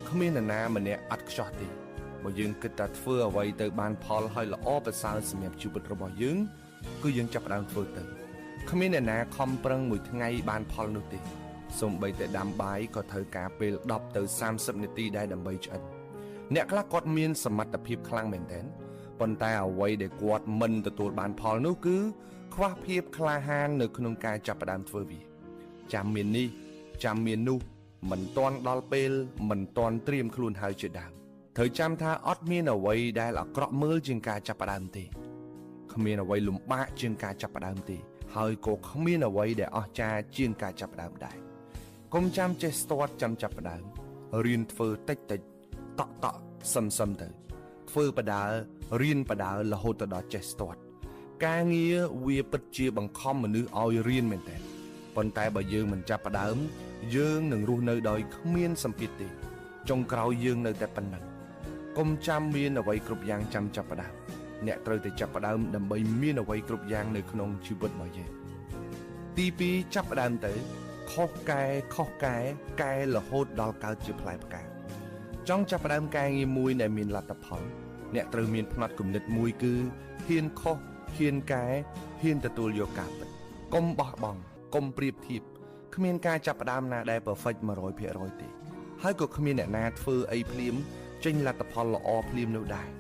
គ្មាននរណាម្នាក់អត់ខ្ចោះទេបើយើងគិតថាធ្វើអ្វីទៅបានផលហើយល្អប្រសើរសម្រាប់ជីវិតរបស់យើងគឺយើងចាប់ផ្ដើមធ្វើទៅគ្មានអ្នកណាខំប្រឹងមួយថ្ងៃបានផលនោះទេសូម្បីតែដាំបាយក៏ត្រូវការពេល10ទៅ30នាទីដែរដើម្បីឆ្អិនអ្នកខ្លះគាត់មានសមត្ថភាពខ្លាំងមែនទែនប៉ុន្តែអ្វីដែលគាត់មិនទទួលបានផលនោះគឺខ្វះភាពក្លាហាននៅក្នុងការចាប់ផ្ដើមធ្វើវាចាំមាននេះចាំមាននោះមិនទាន់ដល់ពេលមិនទាន់ត្រៀមខ្លួនហើយជាដើមត្រូវចាំថាអត់មានអ្វីដែលអាក្រក់មើលជាងការចាប់ផ្ដើមទេគ្មានអ្វីលំបាកជាងការចាប់ផ្ដើមទេហើយក៏គ្មានអ្វីដែលអស្ចារ្យជាងការចាប់ផ្ដើមដែរកុំចាំចេះស្ទាត់ចាំចាប់ផ្ដើមរៀនធ្វើតិចតិចតក់តក់សឹមសឹមទៅធ្វើបដាលរៀនបដាលរហូតទៅដល់ចេះស្ទាត់ការងារវាពិតជាបង្ខំមនុស្សឲ្យរៀនមែនតើប៉ុន្តែបើយើងមិនចាប់ផ្ដើមយើងនឹងរស់នៅដោយគ្មានសម្ពាធទេចុងក្រោយយើងនៅតែប៉ុណ្ណឹងកុំចាំមានអ្វីគ្រប់យ៉ាងចាំចាប់ផ្ដើមអ្នកត្រូវតែចាប់ផ្ដើមដើម្បីមានអ្វីគ្រប់យ៉ាងនៅក្នុងជីវិតរបស់យើងទី2ចាប់ផ្ដើមទៅខុសកែខុសកែកែរហូតដល់កើតជាផ្លែផ្កាចង់ចាប់ផ្ដើមការងារមួយដែលមានលទ្ធផលអ្នកត្រូវមានផ្នត់គំនិតមួយគឺហ៊ានខុសហ៊ានកែហ៊ានទទួលយកការពិតកុំបោះបង់កុំប្រៀបធៀបគ្មានការចាប់ផ្ដើមណាដែល perfect 100%ទេហើយក៏គ្មានអ្នកណាធ្វើអីភ្លាមចេញលទ្ធផលល្អភ្លាមនោះដែរ។